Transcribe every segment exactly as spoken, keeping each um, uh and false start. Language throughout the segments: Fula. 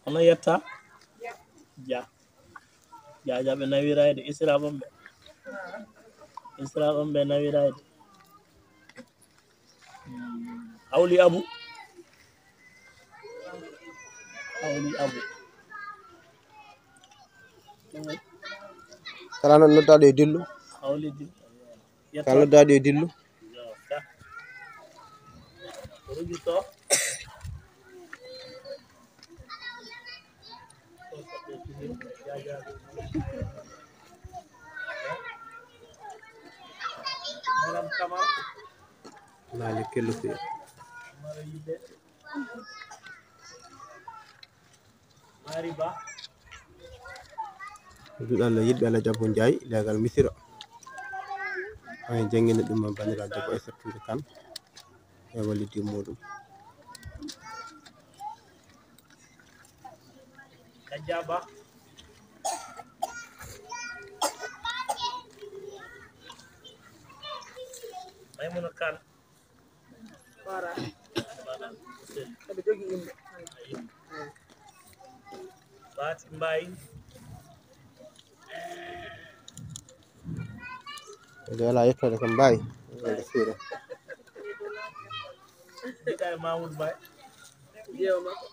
Hono yetta? Ja. Jaajaɓe nawirayde, Isra ɓamɓe. Isra ɓamɓe nawirayde. Hawli Abu. Hawli Abu. Kala noon noddaɗo e dillu. Hawli dillu. Kala noddaɗo e dillu. Maali kellukuya. Duɗal yiɗɓe Alhaji Abou Ndiaye, leegal Misira. Oɗon janngina ɗum e banndiraaɗo debbo Aissata Touré Kane e wallidi muuɗum. Kajaba. Maymuna Kane. Fara. Eɓe jogii yimɓe. Baati Mbaye. Ɓe alaa yettoode kam Mbaye. Wonde suuɗa. Mbiɗa e Mamoudou Mbaye. Jeewo makko.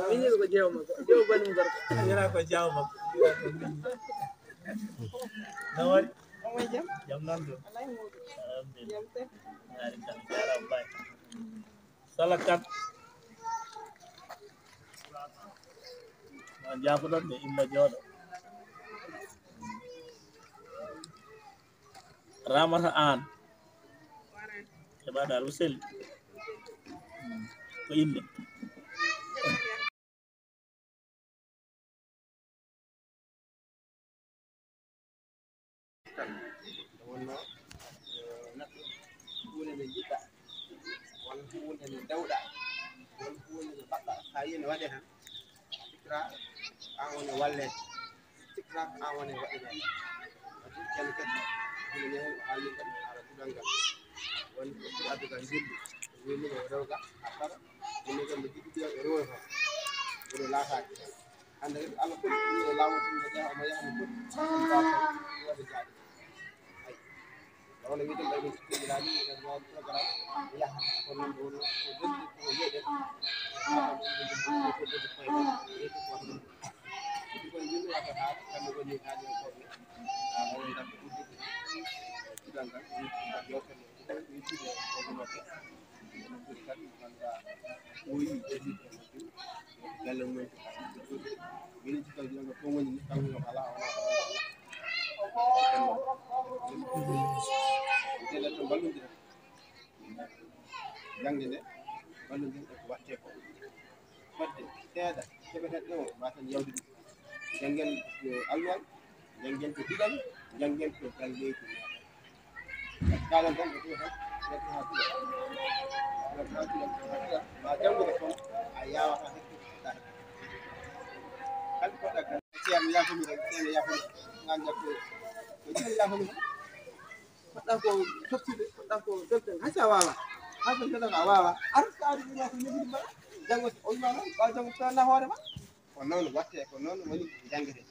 Min yiɗi ko jeewo makko. Jeewo banum gorko. Wiyata ko jeewo makko. Wiyata ko min. No waɗi? Omo e jam? Jam nan ɗo. Alhamdulillah. Jam tan. Yaari kan, jaaraama Baye. Sala kan. Ma jaafoɗon ɓe imma jooɗo. Ramata Aan. Keɓaɗa Rusel. Ko inde. Wonno, eh, neɗɗo, huunde nde njiɗɗa, walla huunde nde ndewɗa, walla huunde nde mbaɗɗa, so a yii ne waɗee tan, sikra aan woni walleede, sikra ko aan woni waɗineede. Wadde ceerno kadi, ina neewi o haalni kadi haala duɗal ngal. Woni ko ɓuri addugal njillu, o wiynima o rewga, a fara, woni kam no jiɗɗi ɗiya o rewoy hoore. Woni laataaki. Hannde kadi Allah foti ɗum e laawol tun, nde jeyaa omo yaha no foti, ɗum mbaawa waɗde jaade. Ayi. Wona wiide mbaɗi min sikkiɗiraani, min kadi waɗi programme, yaha, kono noon ɗo wonno ko denndi, ko yeɗen. Haa ɗum ɗum ɗum ko denndi koye men, yeɗi ko waɗi. Ɗum ko yimɓe waɗa haa kamɓe woni haa ɗum ko ɓe. Haa woni kam ɓe ɗum ɗum. Ɗum ɗum ɗum. Ɗum ɗum ɗum. Jannde nde, walla nden ko waɗtee ko. Fodde seeɗa keɓeten ɗo, mbaten yawde ɗum. Janngen ko alluwal, janngen ko ɗiɗal, janngen ko janngeeji meeɗen. Kaalen tan ko ɗum tan, yalti haa ɗiɗal. Yalti haa ɗiɗal, haa ɗiɗal. Ma janngude kono a yaawataa heptude ko ɗaɗi. Kadi ko ɗaɗi. Ceerno yaafami tan, ceerno yaafami. Nganndaa ko, ko ceerno yaafami tan. Poɗɗa ko toppide, poɗɗa ko dogde, hay so a waawaa. Hay so mbiɗa ko a waawaa. Ar so a ari ɗum ko ñoƴƴi ɗum mbaɗa. Janngo so o wiima noon, ɓaawo janngo so tawna hoore ma. Ko noon waɗte, ko noon woni janngetee.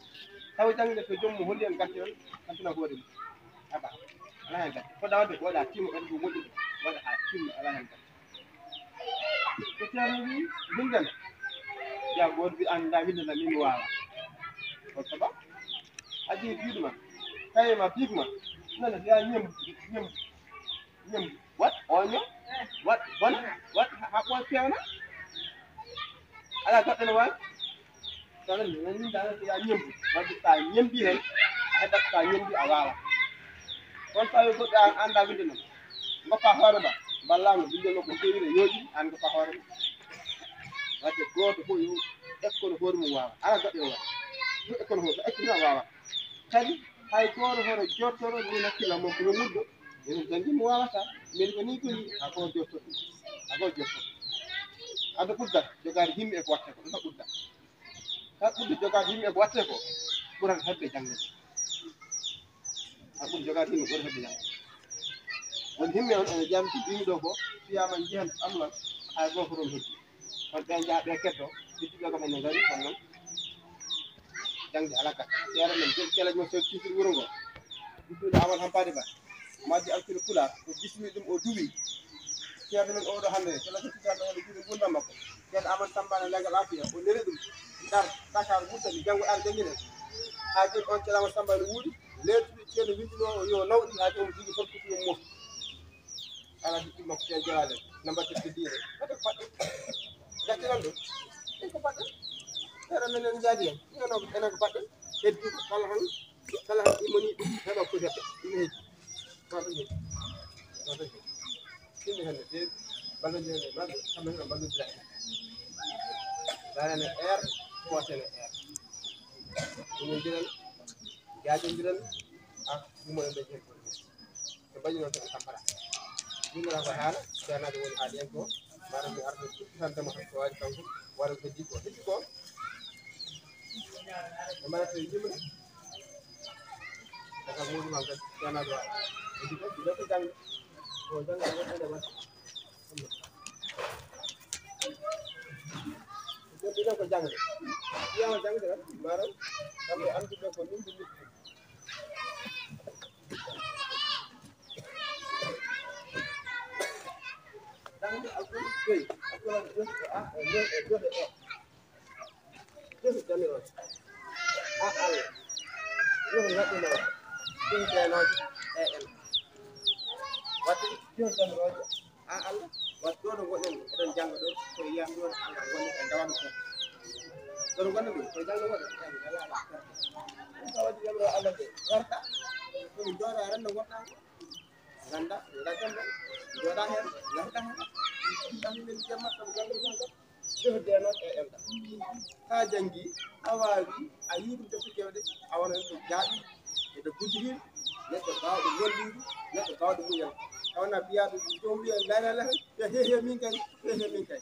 Tawa janngude ko joom mum holli en garte on, tan tuna hoore mum. Aba, alaa heen garte. Poɗɗa waɗde ko waɗa timma, waɗa ko moƴƴi, waɗa haa timma, alaa heen garte. Ko ceerno wi, mbinden. Ya gooto wi, an da winde na min mi waawa. On saba? A jii juuɗe ma. Kaye ma, bik ma. Nana, ya ñem, ñem. Ñem. Wat, oño. Wat, bona. Wat, ha, ha, ɓooy pewna. Ala goɗɗo no waawi. Kono min, min dal, ya ñembu. Wadde sa ñembi hen, a heɓat sa ñembi a waawa. Kono tawi goɗɗo an anda winde noon. Goppa hoore ma, mballa mo winde noon ko fewi ne yooɗi, an goppa hoore ma. Wadde gooto fof yo ekkono hoore mum waawa. Ala goɗɗo yo waɗ. Yo ekkono hoore, so ekki tan waawa. Kadi hay gooto hoto jottoro min hakkillam makko yo muddo. Min janngi mo waawata. Min ko ni ko ni, ha ko jotto. Ha ko jotto. Ado ɓurda, jogaade himɓe e ko watte ko, ɗum ɓurda. Kala ɓurɗo jogaade yimɓe ko waɗtee ko, ɓurata heɓde janngude. Kala ɓurɗo jogaade yimɓe ɓurata heɓde janngude. Woni yimɓe on ene jam, ko mbimi ɗo ko, fiyaama njiyan alluwal, hay gooto toon heddi. On ɓe njaha ɓe keddo, ɓe jiɓɓe ko ɓe ngari kon non. Jangde alaka. Seere men, jel kelaji mo so kisir wuro ngo. Ɗuɗɗo Amal Hampade Ba. Majji Alfina Pulaar, o bismi ɗum, o duwi. Ceerno men oɗo hannde, so lati titaɗo oɗo juuɗe ngurndan makko. Ceerno Amadou Samba no legal afiya, o neli ɗum. Ndar, Dakar, Mauritanie, janngo ar jannginen. Haa jooni on Ceerno Amadou Samba no wuuri, leetude ceerno winndunoo o yo nawɗi haa jooni omo jogii fof kuɗi mum mof. Ala jiɗɗi makko Ceerno Jalaale, no mbaɗde ko diine. Mbaɗde ko baɗɗo. Jattinan ɗum. Ɗum ko baɗɗo. Seeɗa men en njaadi hen. Enen ko, enen ko baɗɗo. Heddi ko kala tan, kala tan immanii ɗum, heɓa ko heɓa. Ina heddi. Ko ɗum heddi. Ko ɗum heddi. Tinde hannde feewi, ballondiren e maɓɓe, kamɓe kala ballondira e maɓɓe. Darane heure, poosene heure. Muñondiren, jaajondiren, ah, ɗum woni nder jeytagol. Ɓe mbaɗi noon tan Kampala. Ɗum wona ko haala, ceernaajo woni haali en ko, maanaam mi arde sante mo ko waɗi kanko, waɗa ko heddi ko. Heddi ko, ɓe mbaɗata e yimre, daga muɗum am kadi, ceernaajo waɗa. Heddi ko, ɗiɗo ko janngo. Ko janngo, ko janngo, ko janngo. Ɗiɗo ko janngo. Wiyama janngo tan, maanaam, kamɓe annduɓe ko min ɓe noddi. Jangde alkol joyi, alkol joyi ko A, e joyi, e joyi, e O. Joyi jamirooje. A, Allah. Joyi ngaɗɗinooje. Joyi jeenooje, E, L. Wadde joyi jamirooje, A, Allah. Wadde ɗo ɗo ngonɗen, eɗen jannga ɗo, ko yiyan ɗo, Allah woni e ndawam ko. Ɗo ɗo ngonɗen ɗo, ko jannga woni, en ngalaa ɗo. Ɗum ka waɗi yamro Allah de, warta. Ɗum jooɗa e renndo ngonɗaa ko. Ganda, ganda, jooɗa heen, ganda heen. Ɗum min jemma, ɗum ganda, ganda. Jehde noon e enɗam. Haa janngi, a waawi, a yiɗi defte kewɗe, a wona neɗɗo jaaɓi, neɗɗo gujjiriiɗo, neɗɗo baawɗo wondiiɗo, neɗɗo baawɗo muñal. A wona biyaaɗo ɗum, ɗum wiya, la, la, la, ya, he, he, min kay, he, he, min kay.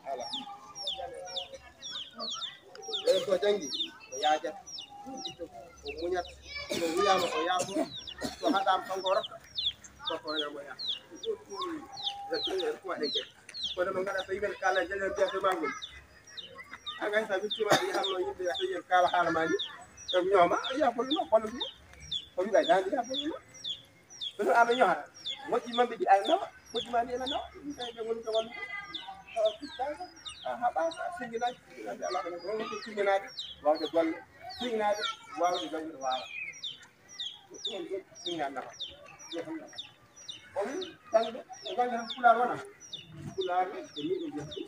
Voilà. Ɓe ko janngi, ko yaajata, ko muñata, ko wiyaama, ko yaafo, ko haɗaama, kanko o rokka, ko ko wiyaama, o yaafo. Ɗum ɗum, ɗum ɗum, ɗum waɗe gere. Kono mo ngaɗa so yimɓe kaala janngal mbiya to ma ngol. A ngai sa wittima ɗi hanno yimɓe a tawi en kaala haala ma ni. Ɗum ñooma a yiya bolluno bolluno. O wiɗa dandi yiya bolluno. Ɗum aɓe ñohata. Moƴƴi mamɓe ɗi ay nawa. Moƴƴi ma ni ene nawa. Ɗum tawi ɓe ngoni ko wallude. Tawa fittaaka. A haɓaaka. A singinaaki. Singinaade Allah ko ɗon ko singinaade. Wawde golle. Singinaade. Wawde jawdi ɗo waawa. Ɗum ɗum singinaade nafa. O wi jangde. O jangde tan pulaar wona. Pulaar ne ko ni ɗum jehdi.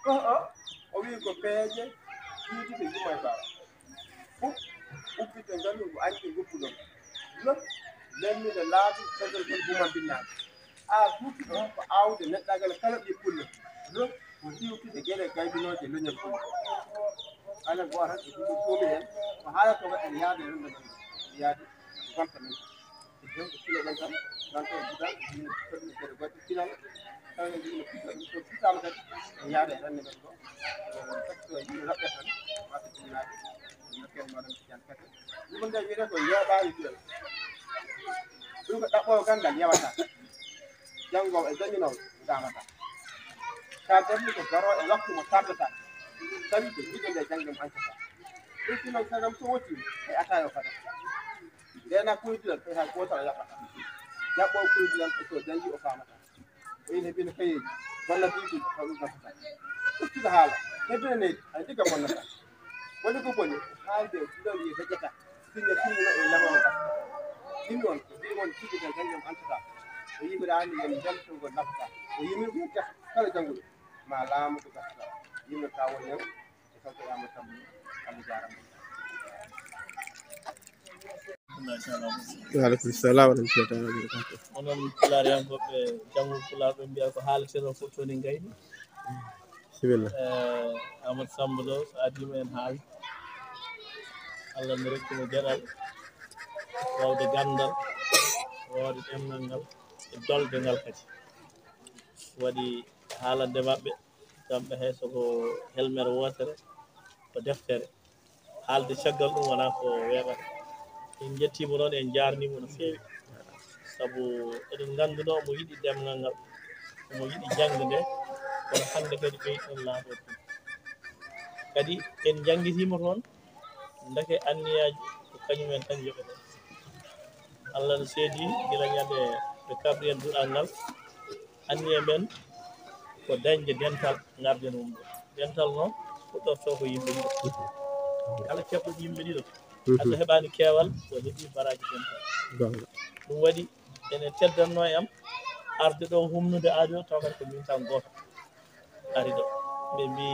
Ko o, o wii ko peeje ɗiɗi ɓe jumay baawa. Ɓuɓ, ubbite ngal ngu añde ngoppuɗon. Lo, lelnude laabi, caggal kon guma binnaade. A duuki ɗo ko aawde neɗɗagal kala ɗi pulle. Lo, ko diwtude geɗe gaybinooje leñol pulle. Ala gooto e ɗiɗi koomi heen, ko haalata ko en yaade rendo men, yaade gonta men. Ɗum ko kilo ɗen tan, ɗon ɗon duɗal, yimɓe foti kadi waɗde pinal, tawa en yimɓe foti waɗde ko fitaama kadi, en yaada e rannde men ɗo, foti ko yimɓe raɓɓe tan, waɗde ɗum naade, no ken waɗan ko jan kadi. Ɗum nde wiyete ko yeeɓaani duɗal. Ɗum ko ɗaɓɓoowo ganndal yewata, janngoowo e jannginoowo ngaamata. Ka darni ko garoo e waktu mo tardata, tawi ko jiɗo nde jannge mo ancata. Ɗum si noon sagam so woti, e atayo fada. Ndena koydiral tawi hay gootal a yaɓata. Jaɓɓo koydiral e so janngi o faamata. O ina heɓina kayeeji, balla biiɗi, taw ɗum nafata. Ustude haala, hebbina neydi, hay ndigga bonnata. Woni ko boni, haalde e duɗal wiye heƴƴata. Siña siñino e lamawo gasta. Ɗum noon, ko mbiɗo won tigi tan jannge mo antata. O yimiraani yen njaltungol nafata. O yimir ko gas kala jannguɗo. Ma laamu ko gasta. Yimir ka woni hen. Waaleykum salam wa rahmatullahi taala wa barakatuh. Onon pulaariyankooɓe, janngo pulaar ɓe mbiya ko haaleteno fof toon e ngayni. Bisimilla. Eh, Amadou Samba Lo, so adii ma en haala. Allah no rokki mo geɗal, waawde ganndal, waawde ɗemngal ngal, e dolde ngal kadi. Waɗi haalande maɓɓe, kamɓe hay so ko helmere wootere, ko deftere. Haalde caggal ɗum wonaa ko weeɓata. En njettii mo noon, en njaarnii mo no feewi. Sabu eɗen ngannduno omo yiɗi ɗemngal ngal, omo yiɗi jaŋde nde, kono hannde kadi ɓeyden laaɓoɗe ɗum. Kadi en njanngitiima toon, ndeke anniyaaji ko kañum en tan yoɓete. Allah no seedi gila ñande ɓe kaɓri en duɗal ngal, anniya men ko dañde dental ngarden wumde. Dental noon fuɗɗorto ko yimɓe ɗiɗo. Kala keɓɗo yimɓe ɗiɗo, hade heɓaani keewal, o heɓi baraaji dental. Ɗum waɗi ene teddanno e am arde ɗo humnude aadi o, tawa kadi ko min tan gooto ari ɗo. Ɓe mbi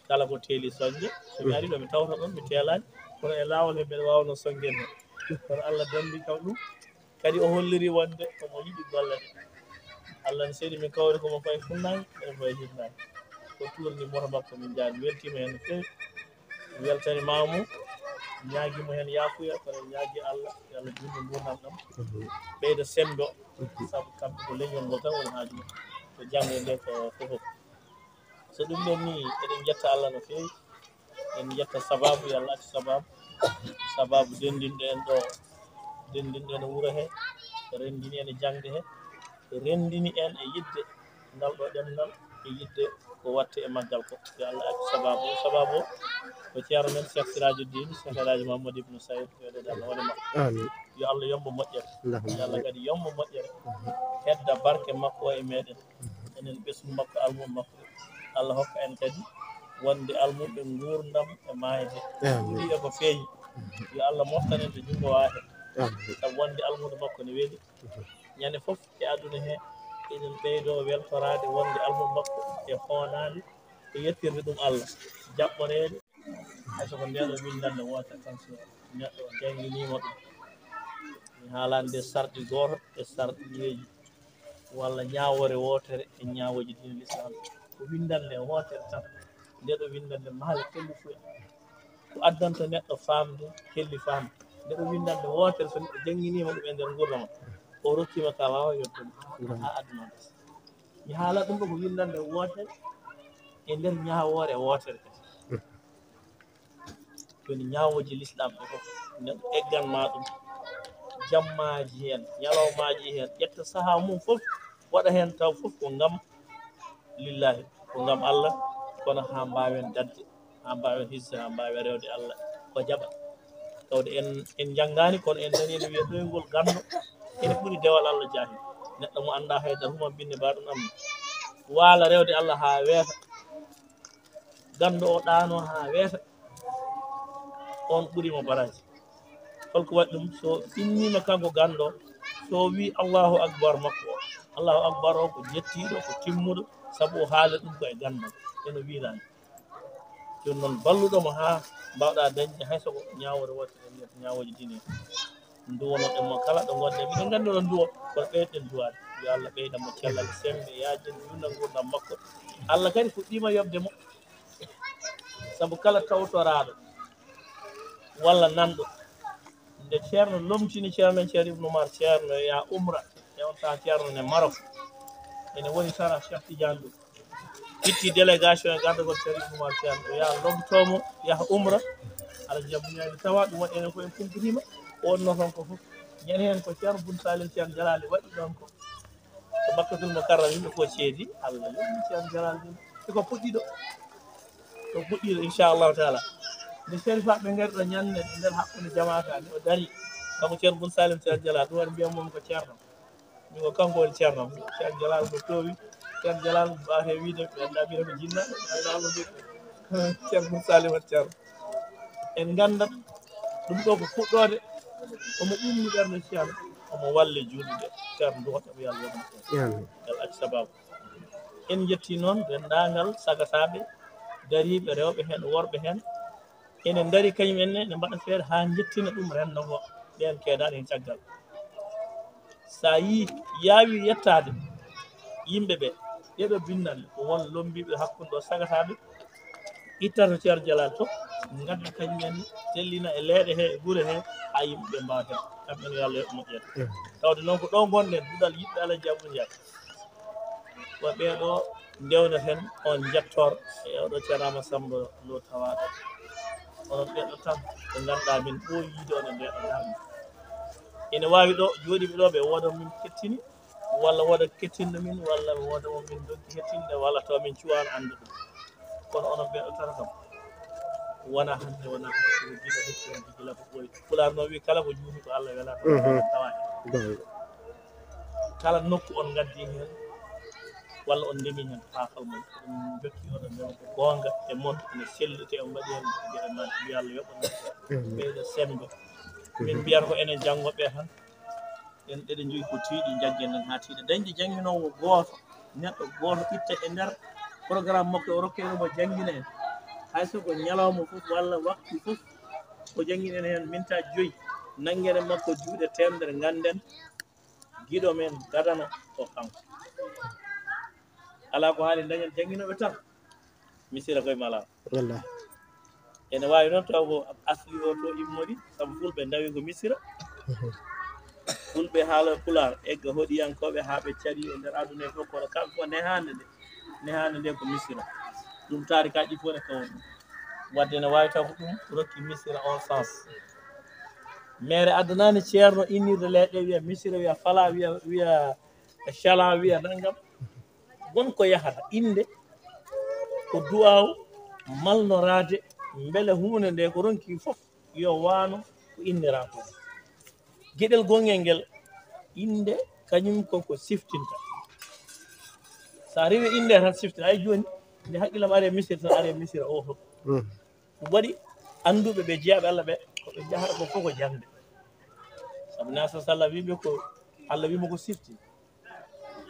kala ko teeli soñde, so mi ari ɗo mi tawta ɗon mi teelaani, kono e laawol he mbeɗa waawno soñde heen. Kono Allah danndi kam ɗum, kadi o holliri wonde omo yiɗi golle ɗe. Allah ne seedi min kawri komo fayi funnaange, ene fayi hirnaange. Ko tuurni moto makko min njaari, mi weltiima heen no feewi. Mi weltaniima mo, ñaagi mo heen yaafuya, kono en ñaagi Allah, yo Allah juutnu nguurndam ɗam, ɓeyda semmbe o, sabu kamɓe ko leñol ngol tan woni haaju maɓɓe, ko janngo nde ko fofof. So ɗum ɗon ni, eɗen njetta Allah no feewi, en njetta sabaabu, yo Allah accu sabaabu, sabaabu denndinɗo en ɗo, denndinɗo en e wuro he, renndini en e jaŋde he, renndini en e yiɗde ngal ɗo ɗemngal e yiɗde ko watte e maggal ko. Yo Allah accu sabaabu o. Sabaabu o ko ceerno men Cheikh Sirajuddin, Cheikh El Hadji Mahamadou Ibn Saïd, yo Allah wone makko. Amin. Yo Allah yombo moƴƴere. Allahumma. Yo Allah kadi yombo moƴƴere. Hedda barke makko o e meɗen. Enen ɓesngu makko, almuudo makko. Allah hokka en kadi wonde almuuɓe nguurndam e maayde. Amin. Ɗi e ko feeñi. Yo Allah moftan en to junngo waahe. Amin. Sabu wonde almuudo makko ne weli. Ñande fof e aduna he, eɗen ɓeydo weltoraade wonde almuudo makko e hoonaade e yettirde ɗum Allah. Jaɓɓoreede, hay so ko ndee ɗo winndannde wootere tan, so neɗɗo jannginiima ɗum, mi haalaani nde sarɗi gooto e sarɗiyeeji, walla ñaawoore wootere e ñaawooji diine Lislaam. Ko winndannde wootere tan, nde ɗo winndannde maale tellufuya. Ko addanta neɗɗo faamde, helli faamde. Nde ɗo winndannde wootere, so neɗɗo jannginiima ɗum e nder nguurndam, o rokkiima ka waawa yodde ɗum haa, haa aduna o gasa. Mi haala ɗum ɗo ko winndannde wootere e nder ñaawoore wootere kadi. Woni ñaawooji Lislaam ɗi fof, neɗɗo eggan ma ɗum, jammaaji heen, ñalawmaaji heen, ƴetta sahaa mum fof, waɗa heen taw fof ko ngam lillaahi, ko ngam Allah, kono haa mbaawen daɗde, haa mbaawen hisse, haa mbaawen rewde Allah, ko jaɓa. Tawde en, en njanngaani, kono en nanii ene wiyee ɗoyngol ganndo ene ɓuri dewal Allah jaahil. Neɗɗo mo anndaa haydara, huma binne mbaɗon am, waala rewde Allah haa weeta. Ganndo o ɗaano haa weeta, on ɓuri mo baraaji. Holko waɗi ɗum? So inniima kanko ganndo, so o wii Allahu Akbar makko o, Allahu Akbar o ko jettiiɗo, ko timmuɗo, sabu o haala ɗum ko e ganndal, eno wiiraani. Jooni noon, balluɗo mo haa mbaawɗa dañde hay so ko ñaawoore wootere, en mbiyata ñaawooji diine. Nduwonoɗen mo kala ɗo ngonɗen. Miɗen nganndi oɗon nduwo, kono ɓeyden duwaade. Yo Allah ɓeyda mo cellal, semmbe, yaajin, yurna nguurndam makko. Allah kadi fuɗɗiima yoɓde mo. Sabu kala tawtoraaɗo walla nanɗo, nde Ceerno lomtini Ceerno men Ceerno Ibnu Umar, Ceerno yo yaa umra, e on sahaa Ceerno ne Marok. Ene woni sara Cheikh Tidiane ɗum. Itti délégation e gardagol Ceerno Ibnu Umar Ceerno, o yaha lomtoo mo, yaha umra. Alhaji Abdou Ñaani tawa ɗum waɗi enen ko en kumpitiima, o wonnoo toon ko fof. Ñande heen ko Ceerno Bun Salim Ceerno Jalaali waɗi ɗoon ko. Ko Makkatul Mukarram, yimɓe fof ceedi, Allah yoɓi Ceerno Jalaali ɗum. E ko puɗɗi ɗo. Ko puɗɗi ɗo, inchallahu taala. Nde Serifaaɓe ngari ɗo ñande, e nder hakkunde jamaaka, nde o dari, kanko Ceerno Bun Salim Ceerno Jalaali, ɗum waɗi mbiyan mum ko Ceerno. Min ko kanko woni Ceerno am. Ceerno Jalaal ko toowi. Ceerno Jalaal mbaawe wiide, ɓe anndaa mbiyata ko jinna, ɓe anndaa ko mbiyata. Ceerno Moussa Limat Ceerno. En nganndat ɗum ɗo ko fuɗɗoode, omo ummi ɓernde Ceerno, omo walle juulɓe. Ceerno duwata mo Yalla yoɓna. Amin. Yalla accu sababu. En njetti noon denndaangal sagataaɓe, dariiɓe, rewɓe heen, worɓe heen. Ene ndari kañum en ne, ne mbaɗa feere haa njettina ɗum renndo ngo, ɓeen keedaaɗo heen caggal. So a yii yaawi yettaade yimɓe ɓe, ɗeɗo binnal ko won lombiiɓe hakkunde ɗo sagataaɓe, ittata Ceerno Jalaal to, ngadda kañum en, tellina e leeɗe he, e gure he, haa yimɓe ɓe mbaawa heɓde. Kamɓe ne, yo Allah yoɓ moƴƴere. Tawde noon ko ɗo ngonɗen, duɗal yiɗɓe Alaji Abdou Ndiaye. Ko ɓee ɗo ndewneten on njettoor e oɗo Ceerno Amadou Samba Lo tawaaɗo. Onon ɓee ɗo tan ɓe ngannduɗaa min ɓooyi yiide on e ndee ɗo darnde. Ene waawi ɗo jooɗiiɓe ɗo ɓe wooda min kettini, walla wooda kettinɗo min, walla wooda mo min ndokki hettinde, walla tawa min cuwaano annda ɗum. Kono onon ɓee ɗo tata kam, wona hannde, wona hannde, ko giɗo hettino gila ko ɓooyi. Pulaar noon wi kala ko juumi ko Allah welaano, mhm, tawaani. Goonga. Kala nokku on ngaddi heen, walla on ndemi heen, paafal mon, ko ɗum jokki oɗon ndema ko goonga e mon, ene selli, te on mbaɗi heen geɗe ma, yo Allah yoɓ on, mhm, ɓeyda semmbe. Min mbiyata ko enen janngooɓe tan, en eɗen njogii ko tiiɗi, njaggen en haa tiiɗa. Dañde jannginoowo gooto, neɗɗo gooto itta e nder programme makko, o rokkee ɗum o janngina en. Hay so ko ñalawma fof walla waktu fof, o janngina en heen mintaaji joyi. Nanngeren makko juuɗe teemedere, ngannden giɗo men gadano ko kanko. Alaa ko haali dañen jannginooɓe tan. Misira koye mala. Wallahi. Ene waawi noon taw ko asli o to immori, sabu fulɓe ndawi ko Misira. Mhm. Fulɓe haala Pulaar, egga hoɗiyankooɓe haa ɓe carii e nder aduna e fof, kono kamɓe fof nehaande nde, nehaande nde ko Misira. Ɗum taarikaaji fof ne kawo ɗum. Wadde ne waawi taw ko ɗum rokki Misira on sens. Mere addanaani ceerno innirde leyɗe, wiya Misira, wiya Fala, wiya, wiya Cala, wiya nanngam. Won ko yahata innde, ko duwaaw malnoraade, mbele huunde nde ko ronki fof yo waano ko innira ko. Geɗel gongel ngel, innde kañum ko ko siftinta. So a rewi innde tan siftinta, ay jooni nde haqqillam ari e Misira tan, ari e Misira o fof. Mm. Ɗum waɗi annduɓe ɓe jeyaaɓe Allah ɓe, ko ɓe njahata ko fof ko jaŋde. Sabu Nabi sallallahu alaihi wasallam wiɓe ko Allah wimo ko siftin.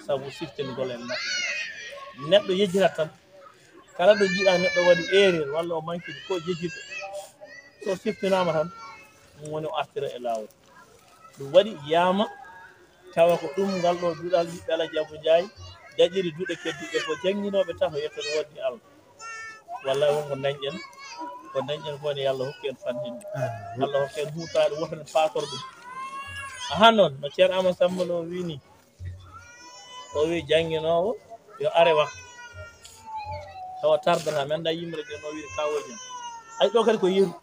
Sabu siftingol en neɗɗo. Neɗɗo yejjitat tan. Kala ɗo jiɗa neɗɗo waɗi erreur walla o manquidi ko jejjitɗo. So siftinaama tan, ɗum woni o artira e laawol. Ɗum waɗi yiyama tawa ko ɗum ngal ɗo duɗal ɓiɓɓe Alaji Abu Njaay daƴiri duɗe keddiɗe ko jannginooɓe tato yettoɓe woddi Allah. Wallahi won ko dañɗen, ko dañɗen ko ne yo Allah hokku en fanɗinde. Amin. Allah hokku en huutaade woto en paator ɗum. Ahan noon, no Ceerno Amadou Samba Lo wii ni, o wii jannginoowo yo are waktu. Tawa tardata, men ɗa yimre ɓe no wii kawoji en. Ay ɗo kadi ko yeru.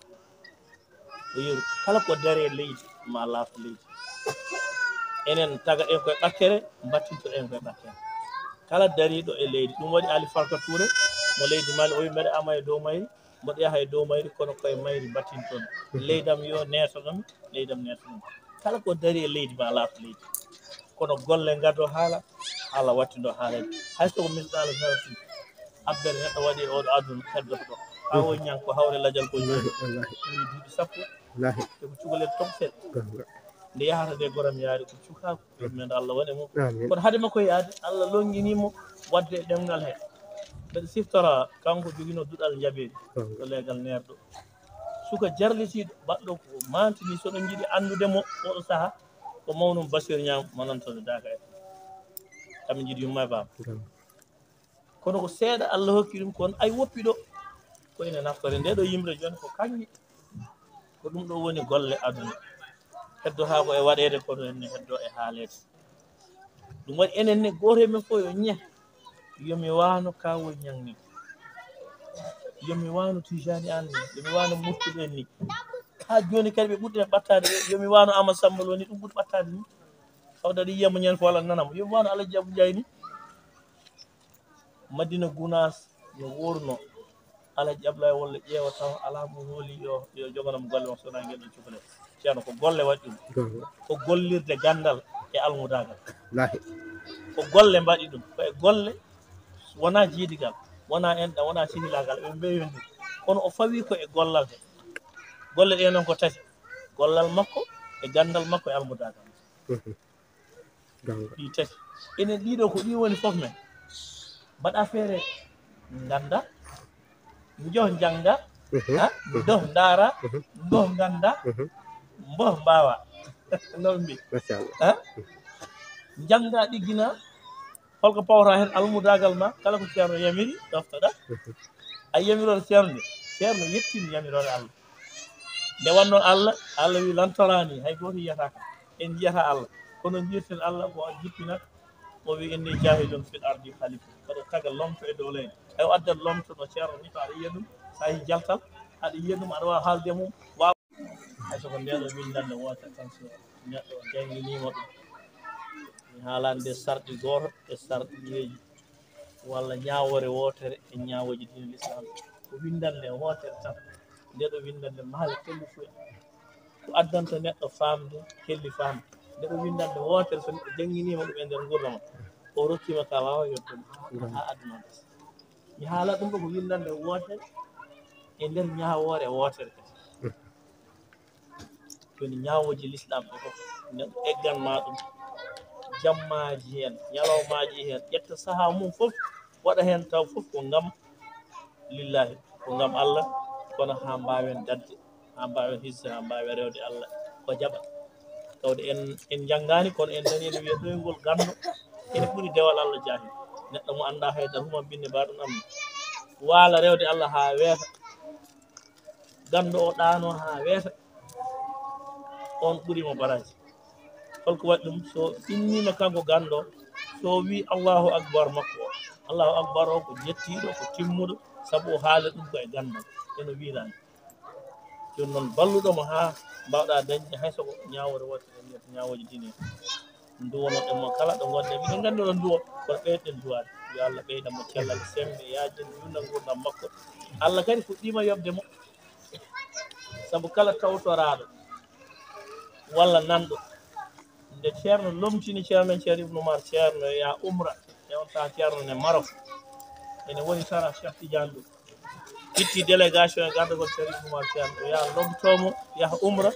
Ko yeru. Kala ko dari e leydi, ma laaf leydi. Enen taga en koye ɓakkere, mbattinto en koye ɓakkere. Kala dariɗo e leydi. Ɗum waɗi Ali Farka Touré, mo leydi Mali, o wi mbeɗa ama e dow mayri, mboɗo yaha e dow mayri, kono koye mayri mbattinton. Leydam yo neetonomi, leydam neetonomi. Kala ko dari e leydi, ma laaf leydi. Kono golle ngado haala, haala wattindo haala. Hay so ko misɗaala zarratin, abbere neɗɗo waɗi e oɗo aduna heddoto ɗo. Haa woni ñan ko hawre lajal ko jooɗi. Wallahi, wallahi. Ɓuri duuɓi sappo. Wallahi. Te ko cukalel toon seeɗa. Gonga. Nde yahata nde goram yaari ko cukaaku. Yurmeende Allah wone mum. Amin. Kono hade makko yaade, Allah longini mo wadde e ɗemngal he. Mbeɗa siftora kanko jogino duɗal njaɓeeri. Gonga. Ko leegal neerɗo. Suka jarlitiiɗo, baɗɗo ko mantini, so ɗon njiɗi anndude mo oɗo saha, ko mawnum Basiir Ñaam mo nan toon e Daaka en. Kam njiɗi yumma e baaba. Gonga. Kono ko seeɗa Allah hokki ɗum, kono ay woppi ɗo. Ko ene naftore nde ɗo yimre jooni ko kaŋŋe. Ko ɗum ɗo woni golle aduna. Heddo haa ko e waɗeede, kono enne heddo e haaleede. Ɗum waɗi enen ne gooto e men fof yo ñeh. Yo mi waano Kawo Ñaŋ ni. Yo mi waano Tijani Aan ni. Yo mi waano Murtuɓe en ni. Haa jooni kadi ɓe ɓurɗi ɓattaade ɓe. Yo mi waano Amadou Samba Lo ni, ɗum ɓuri ɓattaade ni. Fawda ɗi yiyamo ñande fof walla nanamo. Yo mi waano Alaji Abu Njaay ni. Madina Gunaas no wuurno. Alaji Ablaye Wollo ƴeewa tawa alaa mo hooli yo, yo joganam golle makko, so wonaa ngel ɗon cukalel. Ceerno, ko golle waɗi ɗum. Gonga. Ko gollirde ganndal e almudaagal. Lahi. Ko golle mbaɗi ɗum. Ko e golle, wonaa jiidigal, wonaa enɗam, wonaa sehilaagal, ɓe mbeewindi. Kono o fawi ko e gollal he. Golle ɗe noon ko tati. Gollal makko, e ganndal makko, e almudaagal. Mhm. Gonga. Ɗi tati. Enen ɗiɗo ko ɗi woni fof men. Mbaɗa feere ngannda, njoh njannga, mhm, ha, mhm, ndoh ndaara, mhm, ndoh ngannda, mhm, mboh mbaawa. Noon mbi. Machallah. Ha? Njannga ɗiggina, holko pawata heen almudaagal ma, kala ko ceerno yamiri, ɗoftoɗa. Mhm. A yamiroɗo ceerno nde, ceerno yettini yamiroore Allah. Nde wannoo Allah, Allah wi lan taraani, hay gooto yiyata kam. En njiyata Allah. Kono njirten Allah ko o jippinata, o wi inni jaahilun fil ardi khalifa. Kono taga lomto e dow leydi. Hay o addat lomto no ceerno ni, to aɗa yiya ɗum, so a yii jaltal, aɗa yiya ɗum, aɗa waawi haalde e mum, waawa So ko ndee ɗoo winndannde wootere tan, so neɗɗo jannginiima ɗum, mi haalande sarɗi gooto e sarɗiyeeji, walla ñaawoore wootere e ñaawooji diine Lislaam. Ko winndannde wootere tan. Ndee ɗoo winndannde mahala kelli fuya. Ko addanta neɗɗo faamde, kelli faamde. Ndee ɗoo winndannde wootere, so neɗɗo jannginiima ɗum e nder nguurndam, o rokkiima ka waawa yodde mo haa, haa aduna o gasa. Mi haala ɗum ɗoo ko winndannde wootere e nder ñaawoore wootere kadi. Woni ñaawooji Lislaam ɗi fof, neɗɗo eggan ma ɗum, jammaaji heen, ñalawmaaji heen, ƴetta sahaa mum fof, waɗa heen taw fof ko ngam lillaahi, ko ngam Allah, kono haa mbaawen dañde, haa mbaawen hisde, haa mbaawen rewde Allah, ko jaɓa. Tawde en, en njanngaani, kono en nanii no wiyee ɗoyngol ganndo ene ɓuri dewal Allah jaahil. Neɗɗo mo anndaa haydara, huma binne mbaɗon am, waala rewde Allah haa weeta. Ganndo o ɗaanoo haa weeta, on ɓuri mo baraaji. Holko waɗi ɗum? So inniima kanko ganndo, so wii Allahu Akbar makko o, Allahu Akbar o ko jettiiɗo, ko timmuɗo, sabu o haali ɗum ko e ganndal, eno wiiraani. Jooni noon, balluɗo mo haa mbaawɗaa dañde hay so ko ñaawoore wootere e nder ñaawooji diine. Nduwonoɗen mo kala ɗo ngonɗen. Miɗen nganndi oɗon nduwo, kono ɓeyden duwaade. Yo Allah ɓeydan mo cellal, semmbe, yaajen, yurna nguurndam makko. Allah kadi fuɗɗiima yoɓde mo. Sabu kala tawtoraaɗo walla nanɗo, nde Ceerno lomtini Ceerno men Ceerno Ibnu Umar, Ceerno yaa umra, e on taa Ceerno ne Marok. Ene woni sara Cheikh Tidiane ɗum. Itti délégation e gardagol Ceerno Ibnu Umar Ceerno, o yaha lomtoo mo, yaha umra.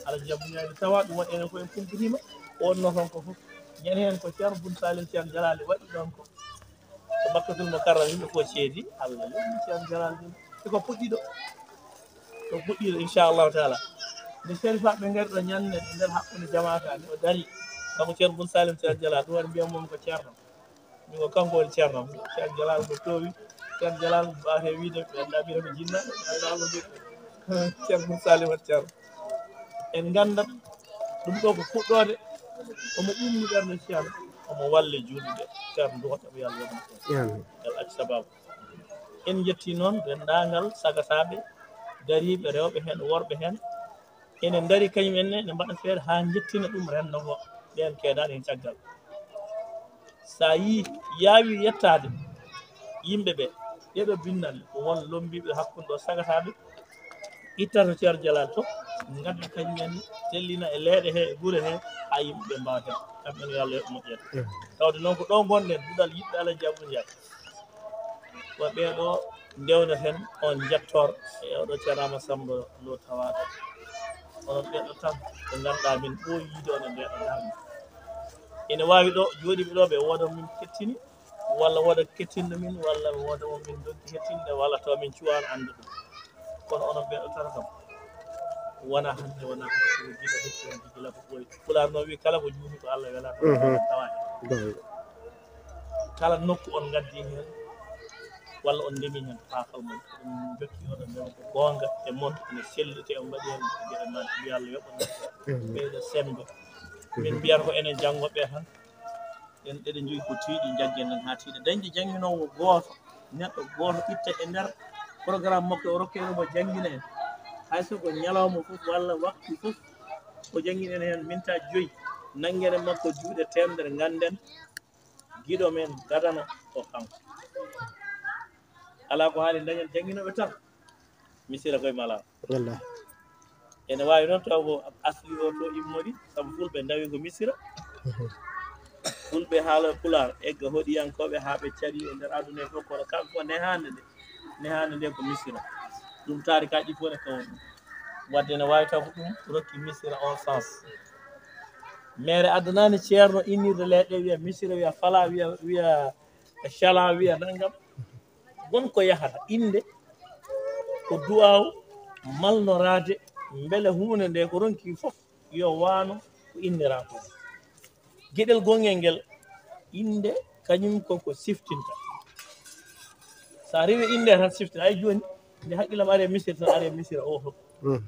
Ala jabuñaani tawa ɗum waɗi enen ko en kumpitiima. O wonnoo toon ko fof. Ñande heen ko Ceerno Bun Salim Ceerno Jalaali waɗi ɗoon ko. Ko Makkatul Mukarram, yimɓe fof ceedi, Allah yoɓi Ceerno Jalaal ɗum. E ko puɗɗiɗo, ko puɗɗiɗo, inchallahu taala. Nde Sherifaaɓe ngari ɗo ñande e nder hakkunde jamaaka, nde o dari, kanko Ceerno Bun Salim Ceerno Jalaal, ɗum waɗi mbiyan mum ko Ceerno. Min ko kanko woni Ceerno am. Ceerno Jalaal ko toowi, Ceerno Jalaal ko baawte wiide, ɓe anndaa mbiɗa ko jinna, ɓe anndaa Allah mbiɗa. Ceerno Bun Salim woni Ceerno. En nganndat ɗum ɗo ko fuɗɗoode, omo ummi ɓernde Ceerno, omo walle juulɓe, Ceerno duwata mo Yalla yoɓna ɗum. Amin. Ngal acci sababu. En njetti noon denndaangal sagataaɓe, dariiɓe, rewɓe heen, worɓe heen. Ene ndari kañum en ne, ne mbaɗa feere haa njettina ɗum renndo ngo, ɓeen keedaaɗo heen caggal. So a yii yaawi yettaade yimɓe ɓe, ɗeɗo binnal ko won lombiiɓe hakkunde ɗo sagataaɓe, ittata Ceerno Jalaal to, ngadda kañum en, tellina e leeɗe he, e gure he, haa yimɓe ɓe mbaawa heɓde. Kamɓe ne, yo Allah yoɓ moƴƴere. Mm. Tawde noon ko ɗo ngonɗen, duɗal yiɗɓe Alhaji Abdou Ndiaye. Ko ɓeeɗo ndewneten on njettoor e oɗo Ceerno Amadou Samba Lo tawaaɗo. Onon ɓeeɗo tan ɓe ngannduɗaa min ɓooyi yiide on e ndeeɗo darnde. Ene waawi ɗo jooɗiiɓe ɗo ɓe wooda min kettini, walla wooda kettinɗo min, walla wooda mo min ndokki hettinde, walla taw min cuwaano anndude ɗum. Kono onon ɓeeɗo tan kam, wona hannde, wona hannde, ko gila hetti on, gila ko ɓooyi. Pulaar noon wi, kala ko juumi ko Allah welata, mhm, tawaani. Goonga. Kala nokku on ngaddi heen, walla on ndemi heen, faafal mon, on jokki oɗon ndema ko goonga e mon, ene selli, te on mbaɗi heen geɗe ma, yo Allah yoɓ on. Mhm. Ɓeydo semmbe. Min mbiyata ko enen janngoɓe tan, en eɗen njogii ko tiiɗi, njaggen nen haa tiiɗa. Dañde jannginoowo gooto, neɗɗo gooto itta e nder programme makko, o rokkeno mo janngina en. Hay so ko ñalawma fof walla waktu fof, o janngina en heen mintaaji joyi, nanngere makko juuɗe teemedere, ngannden giɗo men gadano ko kanko. Alaa ko haali, dañen jannginooɓe tan. Misira koye mala. Wallahi. Ene waawi noon taw ko asli o to immori, sabu Fulɓe ndawi ko Misira. Fulɓe haala Pulaar, egga hoɗiyankooɓe haa ɓe caɗi e nder aduna e fof, kono kanko nehaande nde, nehaande nde ko Misira. Ɗum taarikaaji fof ne kawo ɗum. Wadde ene waawi taw ko ɗum rokki Misira on sens. Mere addanani Ceerno innirde leyɗe, wiya Misira, wiya Fala, wiya, wiya Cala, wiya nanngam. Won ko yahata innde, ko du'aaw malnoraade, mbele huunde nde ko ronki fof yo waano ko innira ko. Geɗel gongel ngel, innde kañum ko ko siftinta. So a rewi innde tan siftina, ay jooni, nde haqqillam ari e Misira tan, ari e Misira o fof. Mm.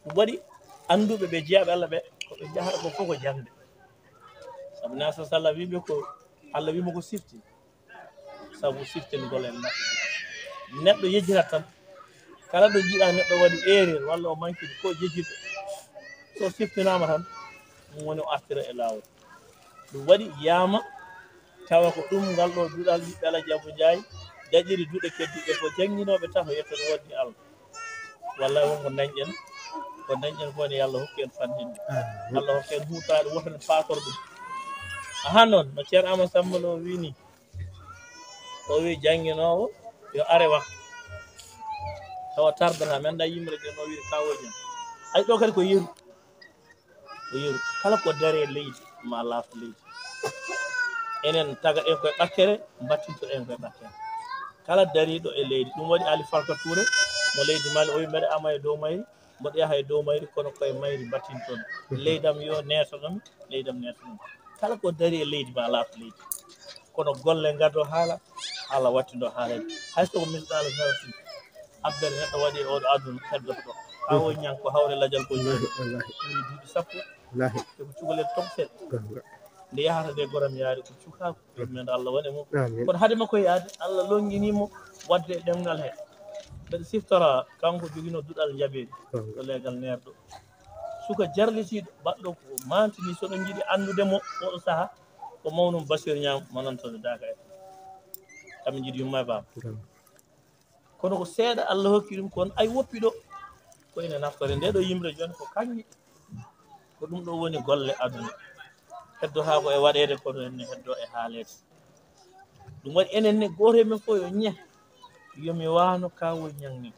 Ɗum waɗi annduɓe ɓe jeyaaɓe Allah ɓe, ko ɓe njahata ko fof ko jaŋde. Sabu Nabi sallallahu wiiɓe ko Allah wiimo ko siftin. Sabu siftingol en naɓɓe. Neɗɗo yejjitat tan. Kala ɗo jiɗa neɗɗo waɗi erreur walla o manquini ko jejjitɗo. So siftinaama tan, ɗum woni o artira e laawol. Ɗum waɗi yaama tawa ko ɗum ngal ɗo duɗal ɓiɓɓe Alhaji Abou Ndiaye daɗiri duɗe keddiɗe ko jannginooɓe tato yettoto wonde Allah. Wallay won ko dañƴen, ko dañƴen ko ne yo Allah hokku en fanɗinde. Allah hokku en huutaade woto en paator ɗum. Aha noon no Ceerno Amadou Samba Lo wii ni, o wii jannginoowo yo are waktu tawa tardata men da yimre de no wii kawoñen. Ay ɗo kadi ko yeru. O yeru kala ko dari e leydi ma laafo leydi. Enen tagaɗen koye ɓakkere, mbattintoɗen koye ɓakkere. Kala dariɗo e leydi, ɗum waɗi Ali Falka Touré mo leydi Mali, o wi mbeɗa ama e dow mayri, mboɗo yaha e dow mayri kono koye mayri mbattinton. Leydam yo neetonomi, leydam neetonomi. Kala ko dari e leydi ma laafo leydi. Kono golle ngaddo haala, haala wattindo haala. Hay so ko misɗaala zarratin abbere neɗɗo waɗi e oɗo aduna heddoto ɗo. Kawo ñan ko hawre lajal ko joni. Ɓuri duuɓi sappo. Te ko cukalel toon seeɗa. Nde yahata nde goram yaari ko cukaaku. Yurmeende Allah wone mum. Kono hade makko yaade Allah longini mo wadde e ɗemngal he. Mbeɗa siftora kanko jogino duɗal njabeeri. To leegal neerɗo. Suka jarlitiiɗo baɗɗo ko mantini so ɗon jiɗi anndude mo oɗo saha ko mawnum Basiir Ñaam mo nantooɓe Daaka en. Kamɓe njiɗi yumma e baaba. Kono ko seeɗa Allah hokki ɗum kon ay woppi ɗo. Ko ene naftore nde ɗo yimre joni ko kaŋŋe. Ko ɗum ɗo woni golle aduna. Heddo haa ko e waɗeede kono enne heddo e haaleede. Ɗum waɗi enen ne gooto e men fof yo ñeh. Yo mi waano Kawo Ñaŋ ni.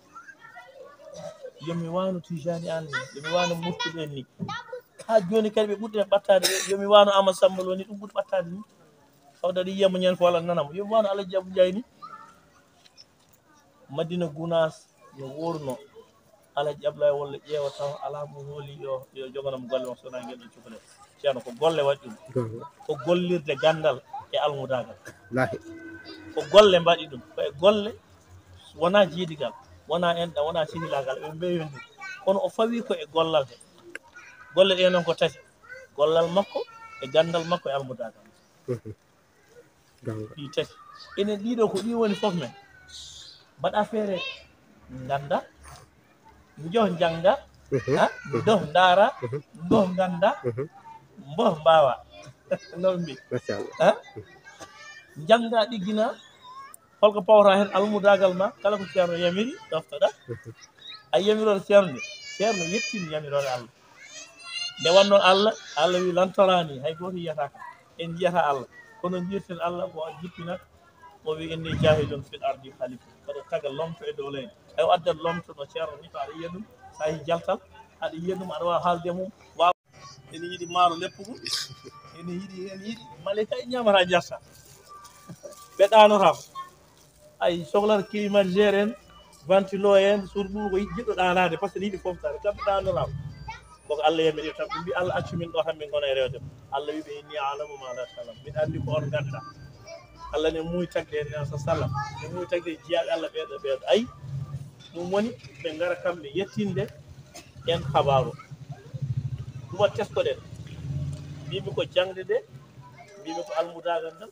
Yo mi waano Tijani Anne ni. Yo mi waano Murtuɗo en ni. Haa jooni kadi ɓe ɓurɗi ɓattaade ɓe. Yo mi waano Ama Samba Lo ni ɗum ɓuri ɓattaade ni. Tawde aɗa yiya mo ñande fof aɗa nana mo. Yo mi waano Alaji Abou Ndiaye ni. Madina Gunaas no wuurno. Alaji Ablaye walla ƴeewa taw alaa mo hooli yo yo joganam golle makko sona ngel ɗo cukalel. Ceerno ko golle waɗi ɗum. Ko gollirde ganndal e almudaagal. Ko golle mbaɗi ɗum ko e golle wonaa jiidigal wonaa enɗam wonaa sehilaagal ɓe mbeeyondi kono o fawi ko e gollal he. Golle ɗe noon ko tati gollal makko e ganndal makko e almudaagal. Ɗi tati enen ɗiɗo ko ɗi woni fof men mbaɗa feere ngannda njoh njannga ha ndoh ndaara mboh ngannda mboh mbaawa noon mbi ha njannga ɗiggina holko pawata heen almudaagal ma kala ko ceerno yamiri ɗoftoɗa a yamiroore ceerno nde ceerno yettini yamiroore Allah nde wannoo Allah Allah wi lantoraani hay gooto yiyata kam en njiyata Allah kono njirten Allah ko o jippinata o wi inni jahilun fil ardi khalifa kono taga lomto e dow leydi ay o addat lomto no ceerno ni to aɗa yiya ɗum so a yi jaltal aɗa yiya ɗum aɗa waawi haalde mum waawa ene yiɗi maaro leppugol ene yiɗi ene yiɗi malika e ñamata jarta ɓe ɗanotaako ay sohlata climatiseur en ventilo en surtout ko jiɗɗo ɗanaade par ce que yiɗi foftade kamɓe ɗanotaako koko Allah yamiri tan ɓe mbi Allah accu min ɗo tan min gona e rewde Allah wi ɓe inni alamu ma la talam min anndi ko on ngannduɗa Allah ne muuyi tagde en sa sallam ne muuyi tagde jiyaaɓe Allah ɓeeɗo ɓeeɗo ay ɗum woni ɓe ngara kamɓe yettinde en habaru ɗuma teskoɗen mbimi ko jangde nde mbimi ko almudagal ngal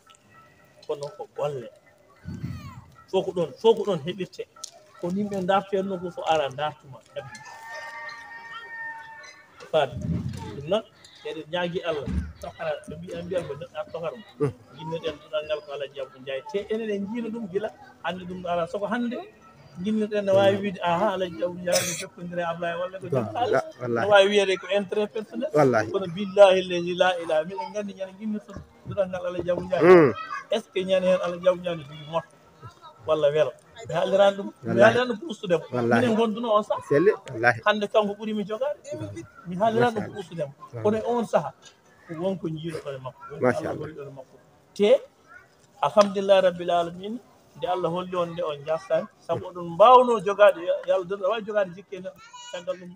kono ko golle fof ko ɗon fof ko ɗon heɓirte ko yimɓe dartoyenno ko fof ara dartuma faade ɗum noon eɗen ñaagi allah tokara ɓe mbiya mbiya ko neɗɗa tokara mo jinnoɗen duɗal ngal ko alaji abou ndiaye te enen en jiino ɗum gila hannde ɗum ɗo ala soko hannde jinnoɗen ne waawi wiide aha alaji abou ndiaye no jokkondire ablaye walla ko jom xaalis no waawi wiyede ko intérêt personnel kono billahi allazi la ilaha miɗen nganndi ñande jinnirto duɗal ngal alaji abou ndiaye est ce que ñande heen alaji abou ndiaye no jogii moto walla welo mi haalirani ɗum mi haalirani ɗum ko ustudemo minen gonduno on saha hannde kanko ɓurimi jogaade mi haalirani ɗum ko ustudemo kono e on saha ko wonko jiiɗoɗon e makko wonko allah holliɗon e makko te alhamdulillahi rabbil alamina nde allah holli on nde on jartani sabu oɗon mbawno jogaade yo allah dada wawi jogaade jikke neɗɗo caggal ɗum